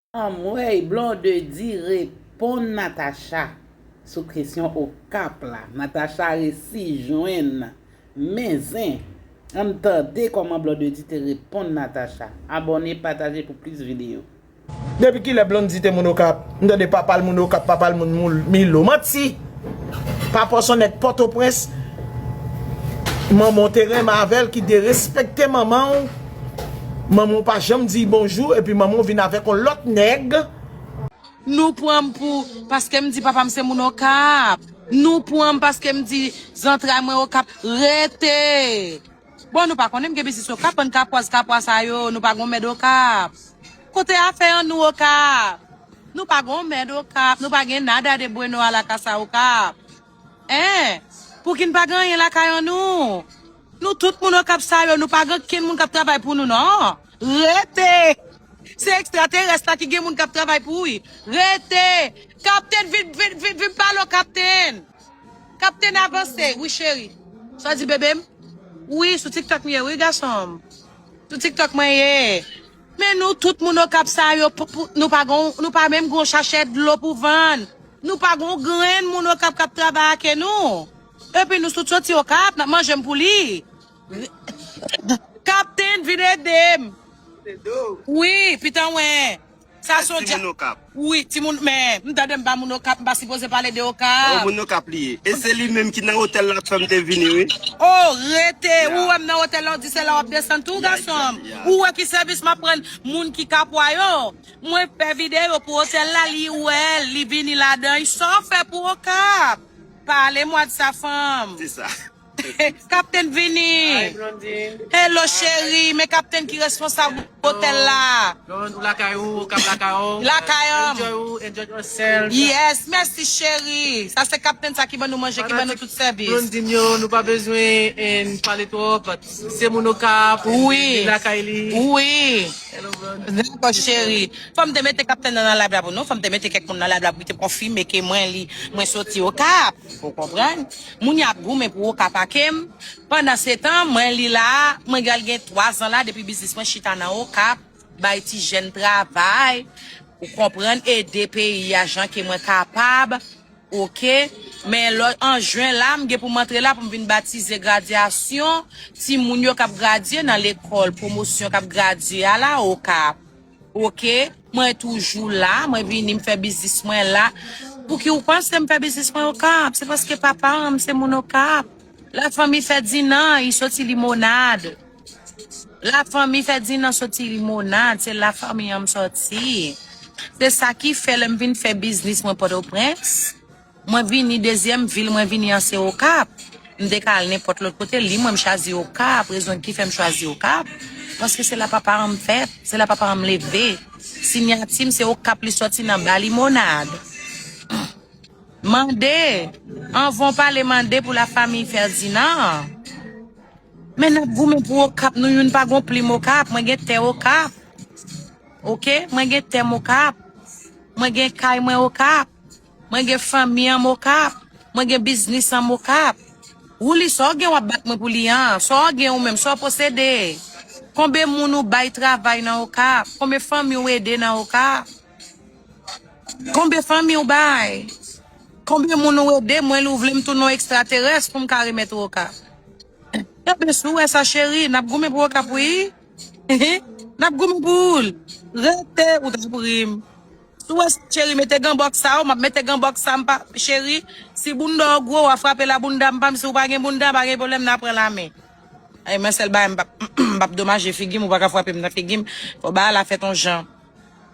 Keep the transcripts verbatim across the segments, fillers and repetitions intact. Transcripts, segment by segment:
Anmwey, Blondedy reponn Natacha sou kesyon Okap la. Natacha resi jwenn. Men zen, ann tande kòman Blondedy te reponn Natacha. Abòne, pataje pou plis videyo. Depi kilè Blondedy te moun Okap? M tande papa l moun Okap, papa l moun Milo. Manti! Papa w se yon nèg Pòtoprens. Manman w te renmen avè l, ki derespekte manman w. Manman w pa janm di l bonjou, epi manman w vin avèk yon lòt nèg. Nou pran m pou paske m di papa m se moun Okap. Nou pran m paske m di zantray mwen Okap. Rete! Bon, nou pa konnen m gen biznis Okap, bann kapwaz kapwa sa yo, nou pa gon mèd Okap. Kote afè an nou Okap? Nou pa gon mèd Okap, nou pa gen nada de bueno a la casa Okap. En, pouki n pa gen anyen lakay an nou? Nou tout moun Okap sa yo, nou pa gen kenn moun k ap travay pou nou non. Rete! Se ekstraterès la ki gen moun k ap travay pou li. Rete! Kaptenn, vin, vin, vin, vin pale w, Kaptenn! Kaptenn avanse, wi cheri. Sa w di bebe m? Wi, sou TikTok m ye, wi gason m. Sou TikTok mwen ye. Men nou tout moun Okap sa yo, pou, pou, nou pa gon, nou pa menm gon chachè dlo pou vann. Nou pa gon grenn moun Okap k ap travay ake nou. Epi nou tout soti Okap, n ap manje m pou li. Kaptenn, vin ede m. Wi, pitan wen. Sa se yon dya. Wi, timoun, men, m tande m pa moun Okap, m pa sipoze pale de Okap. Yon moun Okap li ye. E se li menm ki nan otèl la k fè m te vini, wi. Oh, rete! Ou wè m nan otèl la, w di se la w ap desann tou, gason m. Ou wè ki sèvis m ap rann moun ki Kapwa yo. Mwen fè videyo pou otèl la, li wè l, li vini ladan. Sa w fè pou Okap? Pale mwa di sa fanm. Se sa. Kaptenn vini. Hello cheri, men kaptenn ki responsab otèl la. Blonde, ou lakay ou, Okap lakay ou. Lakay an. Enjoy ou, enjoy yourself. Yes, mèsi cheri. Sa se kaptenn sa ki ban nou manje, ki ban nou tout sèvis. Blondine yo, nou pa bezwen en pale twòp. Se moun Okap. Wi. Lakay li. Wi. Dakò cheri. Fò m te mete kaptenn nan live la pou nou. Fò m te mete kèk moun nan live la pou te konfime ke mwen li, mwen soti Okap. Ou konprann? Moun y ap goumen pou Okap ake m. Pandan se tan, mwen li la, mwen gal gen twa zan la depi biznis mwen chita nan Okap, bay ti jèn travay, ou konprann, ede peyi a jan ke mwen kapab, oke? Men lò an jen la, m gen pou m antre la pou m vin batize gradyasyon timoun yo k ap gradye nan lekòl pwomosyon k ap gradye a la Okap. Oke, mwen toujou la, mwen vini m fè biznis mwen la. Pouki ou panse m fè biznis mwen Okap? Se paske papa an m se moun Okap. Lafanmi Fèdinan, li soti Limonad. Lafanmi Fèdinan soti Limonad, se lafanmi an m soti. Se sa ki fè lè m vin fè biznis mwen Pòtoprens, mwen vini dezyèm vil mwen vini an se Okap. M te ka al nenpòt lòt kote, li mwen m chwazi Okap. Rezon ki fè m chwazi Okap, paske se la papa an m fèt, se la papa an m leve. Siyati m se Okap li sòti nan ba limonad. Mande, anvan w pale mande pou lafanmi Fèdinan. Men n ap goumen pou Okap, nou youn pa gon plim Okap, mwen gen tè Okap. Oke, mwen gen tè m Okap. Mwen gen kay mwen Okap. Mwen gen fanmi an m Okap. Mwen gen biznis an m Okap. Wouli, sa w gen w ap bat mwen pou li an? Sa w gen ou menm? Sa w posede? Konbyen moun ou bay travay nan Okap? Konbyen fanmi ou ede nan Okap? Konbyen fanmi ou bay? Konbyen moun ou ede? Mwen li ou vle m tounen yon ekstraterès pou m ka remèt ou Okap? Ebyen si w wè sa cheri, n ap goumen pou Okap wi. N ap goumen pou l. Rete, ou t ap ri m. Si w wè cheri mete ganbòks sa yo, m ap mete ganbòks sa m pa, cheri, si bounda w gwo, w a frape la bounda m pa m, si w pa gen bounda, pa gen pwoblèm, n a pran lamen. Ay, mwen sèl bagay, m p ap, m p ap domaje figi m, ou pa ka frape m nan figi m. Fò bagay la fèt yon jan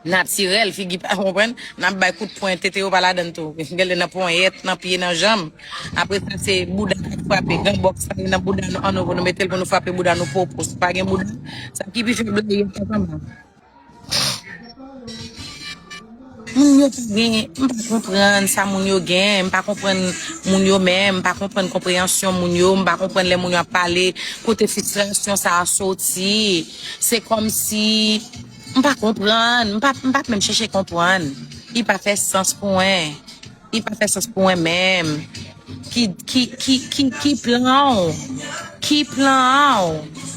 natirèl, figi pa konprann, n ap bay kout pwen, tete yo pa ladann tou. Genlè nan ponyèt, nan pye, nan janm. Apre sa, se bouda k ap frape. Ganbòks sa, nan bouda nou, an nou, pou nou mete l, pou nou frape bouda nou popo. Si pa gen bouda, sa ki pi fèb la, e pa anba. Moun yo pa gen, m pa konprann sa moun yo gen, m pa konprann moun yo menm, m pa konprann konpreyansyon moun yo, m pa konprann lè moun yo ap pale, kote fristrasyon sa a soti. Se kòmsi M pa konprann, m pa, m pa t menm chèche konprann. Li pa fè sans pou mwen. Li pa fè sans pou mwen menm. Ki, ki, ki, ki, ki plan w? Ki plan w?